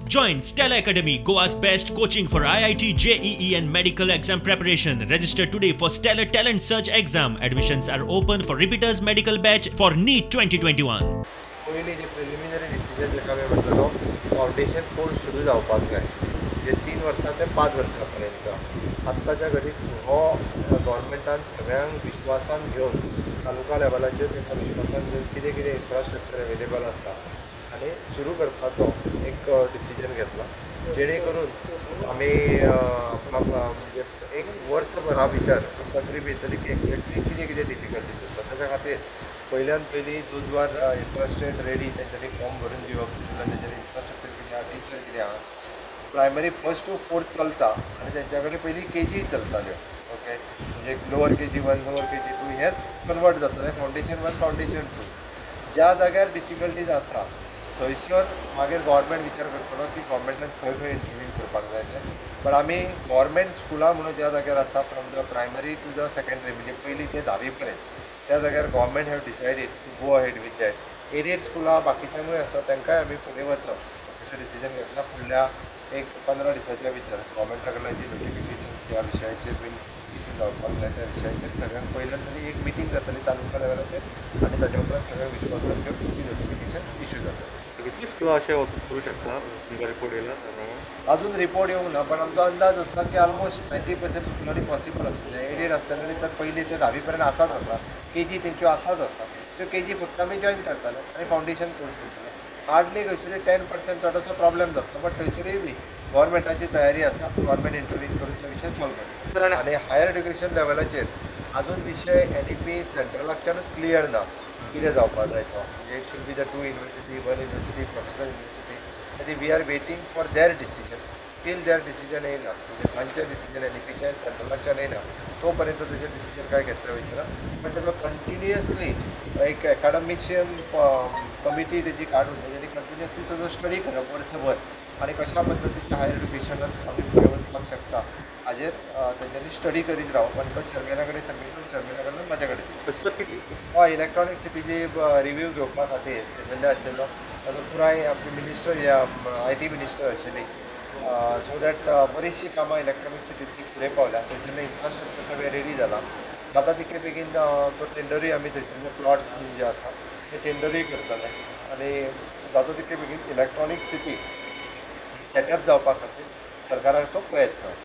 Join Stella Academy, Goa's best coaching for IIT, JEE and medical exam preparation. Register today for Stellar Talent Search exam. Admissions are open for repeaters medical batch for NEET 2021. पयलीं जे preliminary decision जेका आमी म्हणटलो foundation course सुरू जावपाक जाय, जे 3 वर्सां ते 5 वर्सां पर्यंत. आत्ताच्या घडीक हो गव्हर्मेंटान सगळ्यांक विश्वासान घेवन तालुका लेवलाचेर तांकां विश्वासान घेवन कितें कितें इन्फ्रास्ट्रक्चर अवेलेबल आसा आनी सुरू करपाचो एक डिसिजन घेतला, जेणे करून आमी म्हणजे एक वर्सभरा भितर आमकां ग्रीप येतली की एक्झॅक्टली कितें कितें डिफिकल्टीज आसा. ताच्या खातीर पयल्यान पयलीं those are interested ready तेंच्यांनी फॉर्म भरून दिवप, तेंच्यांनी इन्फ्रास्ट्रक्चर कितें आहा, टिचर कितें आहा. प्रायमरी 1st to 4th चलता आनी तेंच्या कडेन पयलीं के जी चलताल्यो. ओके, म्हणजे लोअर KG 1 lower KG 2 हेच कन्वर्ट जातलें फावंडेशन 1 फावंडेशन 2. ज्या जाग्यार डिफिकल्टीज आसा थंयसर मागीर गव्हर्मेंट विचार करतलो की गव्हर्मेंटान खंय खंय इंटरवीन करपाक जाय तें. बट आमी गव्हर्मेंट स्कुलां म्हणून ज्या जाग्यार आसा from the primary to the secondary, म्हणजे पयली ते 10वी पर्यंत, त्या जाग्यार government have decided to go ahead with that. Aided स्कुलां बाकीच्यांकूय आसा, तांकांय आमी फुडें वचप अशें डिसिजन घेतलां. फुडल्या एक 15 दिसाच्या भितर गव्हर्मेंटा कडल्यान जी नोटिफिकेशन्स ह्या विशयाचेर बीन इशू जावपाक जाय त्या विशयाचेर सगळ्यांक पयल्यान तरी एक मिटींग जातली तालुका लेवलाचेर आनी ताच्या उपरांत सगळ्यांक विश्वासान घेवन ती नोटिफिकेशन इशू जातली. कितली स्कुलां अशें करूं शकता तुमकां रिपोर्ट येयला? अजून रिपोर्ट येवंक ना, पण आमचो अंदाज आसा की ऑलमोस्ट 90% स्कुलांनी पॉसिबल आसा. म्हणजे एडेड आसतले तर पयली ते 10वी पर्यंत आसाच आसा, के जी तेंच्यो आसाच आसा, त्यो के जी फक्त आमी जॉयन करताले आनी फावंडेशन कोर्स करताले. हार्डली खंयसरूय 10% चड असो प्रॉब्लेम जातलो, बट थंयसरूय बी गव्हर्मेंटाची तयारी आसा, गव्हर्मेंट इंटरवीन करून तो विशय सॉल्व करता. आनी हायर एड्युकेशन लेवलाचेर अजून विशय NEP सेंट्रलाच्यानूच क्लियर ना कितें जावपाक जाय तो. म्हणजे it should be the 2 university, 1 university, professional university. आनी we are waiting for their decision. Till their decision येयना, म्हणजे तांचें डिसिजन NEPच्यान सेंट्रलाच्यान येयना तो पर्यंत तेजें डिसिजन काय घेतलें वयचें ना. पण तेजो कंटिन्युअसली एक एकाडमिशियन कमिटी तेजी काडून तेज्यांनी कंटिन्युअसली तेजो स्टडी करप वर्सभर आनी कशा पद्दतीचें हायर एड्युकेशनान आमी फुडें वचपाक शकता हाजेर तेंच्यांनी स्टडी करीत रावप आनी तो चेअरमॅना कडेन सबमीट करून चेअरमॅना कडल्यान म्हाज्या कडेन. हय, इलेक्ट्रॉनीक सिटीची रिव्यू घेवपा खातीर थंयसरले आशिल्लो ताजो पुराय आपली मिनिस्टर IT minister आशिल्ली, सो that बरीचशीं कामां इलेक्ट्रॉनीक सिटींतली फुडें पावल्या. थंयसरलें इन्फ्रास्ट्रक्चर सगळें रेडी जालां. जाता तितके बेगीन तो टेंडरूय आमी थंयसरले प्लॉट्स बीन जे आसा ते टेंडरूय करतले आनी जाता तितके बेगीन इलेक्ट्रॉनीक सिटी सेटअप जावपा खातीर सरकाराचो प्रयत्न आसा.